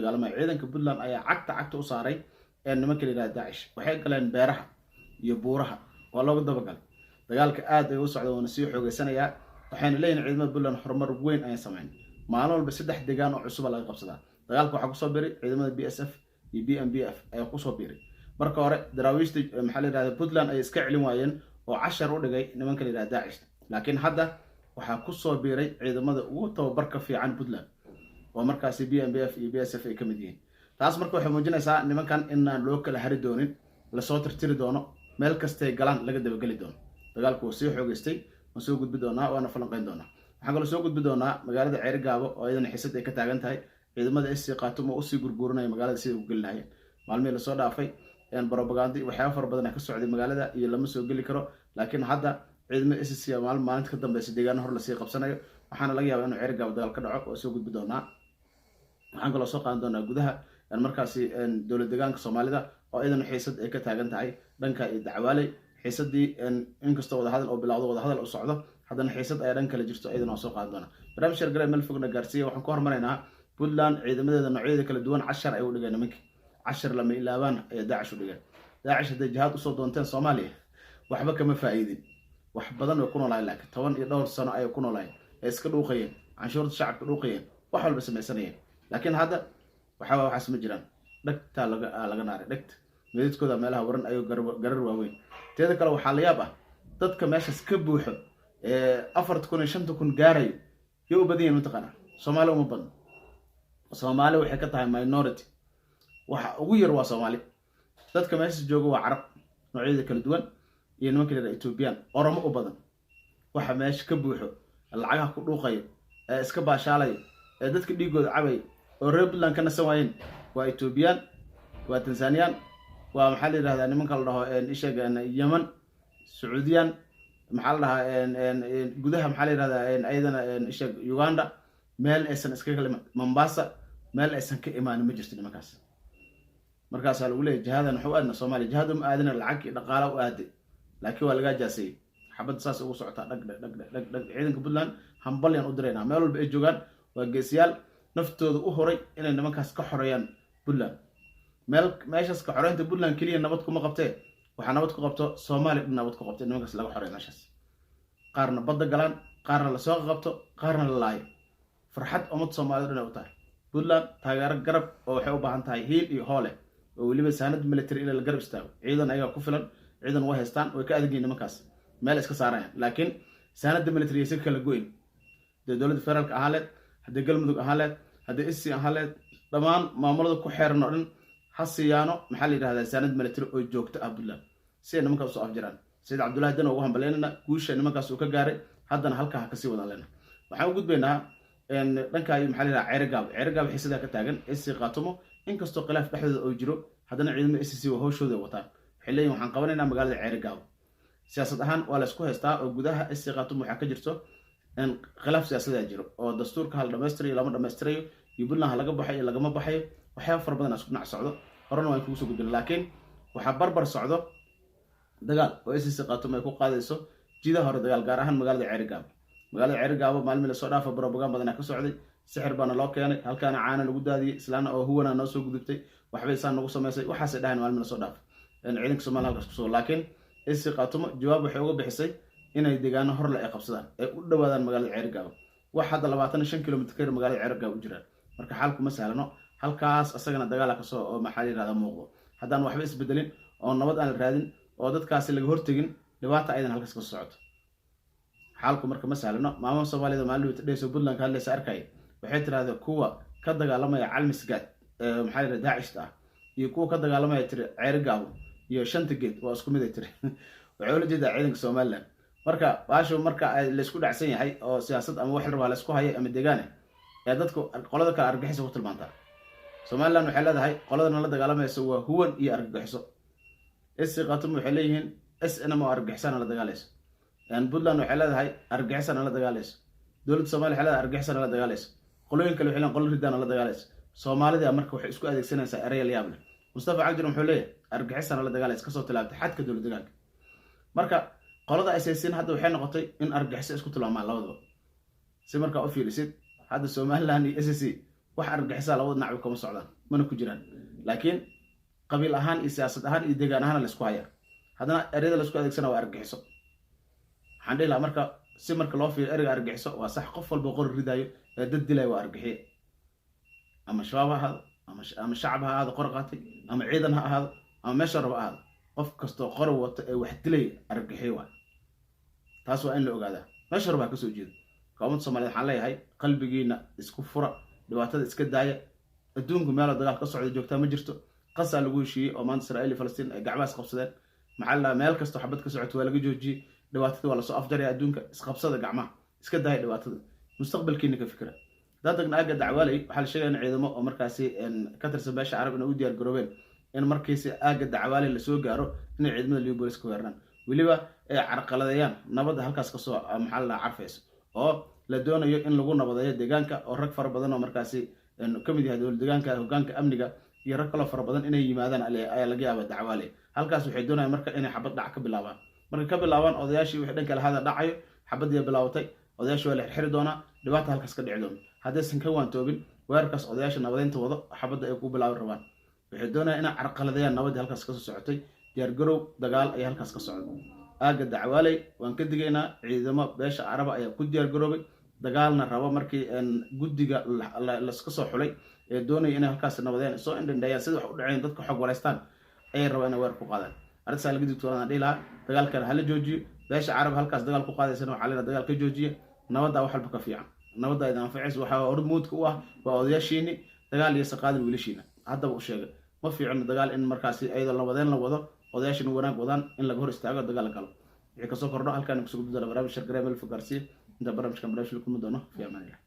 dagaalamaya. Ciidanka Puntland ayaa cagta cagta u saaray nimanka la yidhahda Daacish. Waxay galeen beeraha iyo buuraha, waa looga dabagalay. Dagaalka aad ay u socda, waana sii xoogeysanayaa. Waxayna leeyihin ciidamada Puntland horumar weyn ayaan sameyn. Maalin walba 3 deegaan oo cusuba laga qabsadaa. Dagaalka waxaa kusoo biray ciidamada BSF iyo BMBF ayaa kusoo biiray. Marka hore daraawiishta, maxaa la yidhahda, Puntland ay iska celin waayeen oo cashar u dhigay nimanka la yidhahda Daacish, laakiin hadda waxaa kusoo biiray ciidamada ugu tababarka fiican Puntland oo markaasi BMBF iyo BSF ay ka mid yihiin. Taas marka waxay muujinaysaa nimankan inaan loo kala hari doonin, lasoo tirtiri doono, meel kastay galaan laga dabageli doono. Dagaalku wuu sii xoogeystay. Waan soo gudbi doonaa, waana falanqeyn doonaa. Waxaan kaloo soo gudbi doonaa magaalada Ceerigaabo oo iyadana xisad ay ka taagan tahay, ciidamada SC Khaatumo oo usii gurguuranaya magaalada sida u geli lahayeen. Maalmihii lasoo dhaafay propaganda waxyaaba fara badan ka socday magaalada iyo lama soo geli karo, laakiin hadda ciidamada SC maalin maalinta ka dambeysa deegaano hor lasii qabsanayo, waxaana laga yaabaa inuu Ceerigaabo dagaal ka dhaco. Oo soo gudbi doonaa. Waxaan kaloo soo qaadan doonaa gudaha markaasi dowlad deegaanka Soomaalida oo iyadana xiisad ay ka taagan tahay dhanka iyo Dacwaaley. Xiisadii inkastoo wadahadal oo bilowdo, wadahadal u socdo, haddana xiisad ayaa dhan kale jirto. Iyadana waa soo qaadan doonaa. Barnaamij share garee, meel fogna gaarsiiya. Waxaan ku hormaraynaa Puntland ciidamadeeda noocyadeeda kala duwan cashar ay u dhigeen nimankii. Cashar lama ilaabaan ayaa Daacish u dhigeen. Daacish hadday jihaad usoo doonteen Soomaaliya, waxba kama faa'iidin. Wax badan way ku noolaayeen, laakiin toban iyo dhowr sano ayay ku noolaayeen ee iska dhuuqayeen canshuurta shacabka, dhuuqayeen, wax walba samaysanayeen. Laakiin hadda waxaa waxaas ma jiraan. Dhegtaa laga naaray dhegta, meedadkooda meelaha waran ayuu garar waaweyn. Teeda kale, waxaa la yaab ah dadka meeshaas ka buuxo ee 4000 iyo 5000 gaarayo yay u badan yihin mataqaanaa? Soomaali uma badno. Soomaali waxay ka tahay minority, waxa ugu yar waa Soomaali. Dadka meeshaas jooga waa Carab noocyada kala duwan iyo nimanka la yidhaha Ethoobiyan, Oromo u badan. Waxa meesha ka buuxo, lacagaha ku dhuuqayo ee iska baashaalayo ee dadka dhiigooda cabaya oo reer Puntland ka nasan waayeen waa Ethoobiyan, waa Tanzaniyan, waa, maxaa la yidhahdaa, nimanka la dhaho isheeg, Yemen, Sacuudiyan, maxaa la dhahaa, gudaha, maxaa la yidhahdaa, ayadana isheeg, Uganda, meel aysan iskaga kala, Mombasa, meel aysan ka imaanin ma jirto nimankaas. Markaasaa lagu leeyahy jihadan waxu aadna Soomaaliya. Jihada ma aadina, lacag iyo dhaqaala u aaday, laakiin waa lagaa jaaseeyey. Xabadda saas ugu socotaa, dhag dhag dhag dhag dhag. Ciidanka Puntland hambalyaan u diraynaa. Meel walba ay joogaan waa geesiyaal naftooda u horay inay nimankaas ka xoreeyaan Puntland. Meel meeshaas ka xoreynta Puntland keliya nabad kuma qabtee, waxaa nabad ku qabto Soomaaliya dhan nabad ku qabto in nimankaas laga xoreeyo meeshaas, qaarna badda galaan, qaarna lasoo qabto, qaarna la laayo. Farxad ummad Soomaalida dhan ay u tahay. Puntland taageero garab oo waxay u baahan tahay hiil iyo hoole oo weliba saanad military in la garab istaago. Ciidan ayagaa ku filan, ciidan way haystaan, way ka adagyihin nimankaas, meel iska saarayaan, laakiin saanada military aysan kala goyn. Hadee dowladda federaalka ahaan leed, haddii Galmudug ahaan leed, haddii SC ahaan leed, dhammaan maamulada ku xeeran oo dhan ha siiyaano, maxaa la yidhahdaa, saanad military oo joogto ah Puntland si ay nimankaas usoo afjaraan. Sayid Cabdullahi Dan ugu hambalyaynana guusha nimankaas uu ka gaaray, haddana halkaa ha kasii wadaan lena. Waxaan u gudbaynaa dhanka iyo, maxaa la yidhahdaa, Ceerigaabo. Ceerigaabo xiisadaa ka taagan. SC Khaatumo inkastoo khilaaf dhexdooda oo jiro, haddana ciidamada SC waa hawshooda wataan. Waxay leeyihin waxaan qabanaynaa magaalada Ceerigaabo. Siyaasad ahaan waa la isku haystaa oo gudaha SC Khaatumo waxaa ka jirto khilaaf siyaasadaa jiro oo dastuurka hala dhamaystirayo, lama dhamaystirayo, iyo Puntland ha laga baxayo iyo lagama baxayo. Waxyaaba fara badan isku dhinac socdo, horena waan kugu soo gudbina. Laakiin waxaa barbar socdo dagaal oo SC Khaatumo ay ku qaadayso jidaha hore dagaal, gaar ahaan magaalada Ceerigaabo. Magaalada Ceerigaabo maalmii lasoo dhaafa propaganda badanaa ka socday. Sixir baana loo keenay, halkaana caana lagu daadiyey, islaana oo huwana noo soo gudubtay, waxbay saa nagu samaysay. Waxaasay dhahayn maalmii lasoo dhaafay ciidanka Somalia halkaas kusoo. Laakiin SC Khaatumo jawaab waxay uga bixisay inay deegaano horle ay qabsadaan, ay u dhawaadaan magaalada Ceerigaabo. Wax hadda 25 kilomitr ka yar magaalada Ceerigaabo u jiraan. Marka xaalku ma sahlano halkaas, asagana dagaala kasoo oo, maxaa la yihahdaa, muuqdo. Haddaan waxba isbedelin oo nabad aan la raadin oo dadkaasi laga hortegin, dhibaata ayadan halkaas kasoo socoto. Xaalku marka ma sahlano. Maamo Soomaalida maalin dhawta dhehayso Puntland ka hadlaysa arkaya, waxay tirahdee kuwa ka dagaalamaya Calmisgaad, maxaa la yidhahda, Daacishta ah, iyo kuwa ka dagaalamaya, tiri, Ceerigaabo iyo Shanta Geed waa isku mid, ay tiri. Waxay ula jeedaa ciidanka Somaliland. Marka baashu marka laysku dhacsan yahay oo siyaasad ama wax la rabaa laysku hayo ama deegaane ee dadku qolada kale argagixiso ku tilmaantaa. Somaliland waxay leedahay qoladana la dagaalamayso waa huwan iyo argagixiso. SC Khaatumo waxay leeyihiin SNM oo argagixisana la dagaalayso. Puntland waxay leedahay argagixisana la dagaalayso. Dowladda Somalia waxay leedahay argagixisana la dagaalayso. Qolooyin kale waxay leeyihin qolo ridaana la dagaalayso. Soomaalida marka waxay isku adeegsanaysaa erey la yaab leh. Mustafa Cagdir wuxuu leeyahay argagixisana la dagaalayso kasoo tilaabtay xadka dowlad deegaanka. Marka qolada asaysin hadda waxay noqotay in argagixiso isku tilmaamaan labadaba. Si markaa u fiirisid hadda Somaliland iyo SC Wax argagixisaa labada dhinac kama socdaan, mana ku jiraan, laakiin qabiil ahaan iyo siyaasad ahaan iyo deegaan ahaan laysku hayaa. Haddana ereyada laisku adeegsana waa argagixiso. Waxaan dhihi lahaa marka, si marka loo fiiriyo ereyga argagixiso waa sax. Qof walba qori ridaayo ee dad dilayo waa argaxiye, ama Shabaab ha ahaado, ama shacab ha ahaado qori qaatay, ama ciidan ha ahaado, ama meesha raba ahaado. Qof kastoo qori wato ee wax dilaya argaxiye waay. Taas waa in la ogaadaa, meesha raba ha kasoo jeedo. Ka ummadda Somaliyed waxaan leeyahay, qalbigiina isku fura, dhibaatada iska daaya. Adduunku meelo dagaal ka socda joogtaa ma jirto. Qasaa lagu heshiiyey oo maanta Israa'iil iyo Falastiin ay gacmahaas qabsadeen. Maxaa la, meel kastoo xabad ka socoto waa laga joojiyey, dhibaatada waa lasoo afjaraya. Adduunka isqabsada, gacmaha iska daaya dhibaatada, mustaqbalkiina ka fikra. Haddaan tagna aagga Dacwaaley, waxaa la sheegaya in ciidamo oo markaasi ka tirsan beesha Carab inay u diyaar garoobeen in markiisi aagga Dacwaaley lasoo gaaro inay ciidamada Liyu Boolis ka weeraraan, weliba ay carqaladeeyaan nabadda halkaas kasoo, maxaa la dhaha, carfayso oo la doonayo in lagu nabadeeyo deegaanka, oo rag fara badan oo markaasi ka mid yahay dowlad deegaanka, hogaanka amniga iyo rag kaloo fara badan inay yimaadaan ayaa laga yaaba Dacwaale. Halkaas waxay doonayaan marka inay xabad dhac ka bilaabaan. Marka ka bilaabaan, odayaashii wixii dhanka lahada dhacayo, xabadiya bilaabatay, odayaashii waa la xirxiri doonaa, dhibaata halkaas ka dhici doonta. Haddaysan ka waantoobin weerarkaas odayaasha nabadeynta wado, xabadda ay ku bilaabi rabaan, waxay doonayaan inay carqaladeeyaan nabaddii halkaas kasoo socotay. Diyaargarow dagaal ayaa halkaas ka socda aagga Dacwaaley. Waan ka digaynaa, ciidamo beesha Caraba ayaa ku diyaargaroobay, dagaalna rabo. Markii guddiga laska soo xulay ee doonaya inay halkaas nabadeen, soo indhandheeyaan sida wax u dhaceen, dadka xog wareystaan, ayay rabaan inay weer ku qaadaan. Arrintaas laga digtoonaan dhihi lahaa, dagaalkana hala joojiyo. Beesha Carab halkaas dagaal ku qaadaysana waxaa leedahay, dagaal ka joojiya. Nabaddaa wax walba ka fiican, nabadda idin anfacaysa. Waxaa hormuudka u ah waa odayaashiini. Dagaal iyo saqaadin wiilashiina haddaba u sheegay, ma fiicno dagaal in markaasi iyadoo nabadeen la wado, odayaashina wanaag wadaan, in laga hor istaago, dagaal galo. Wixii kasoo kordho halkaan kusoo gudbi doona barnaamij. Shargaree, meel fogaarsiya. Inta barnaamijkan barnaamij la kulmi doono, fi amaanillah.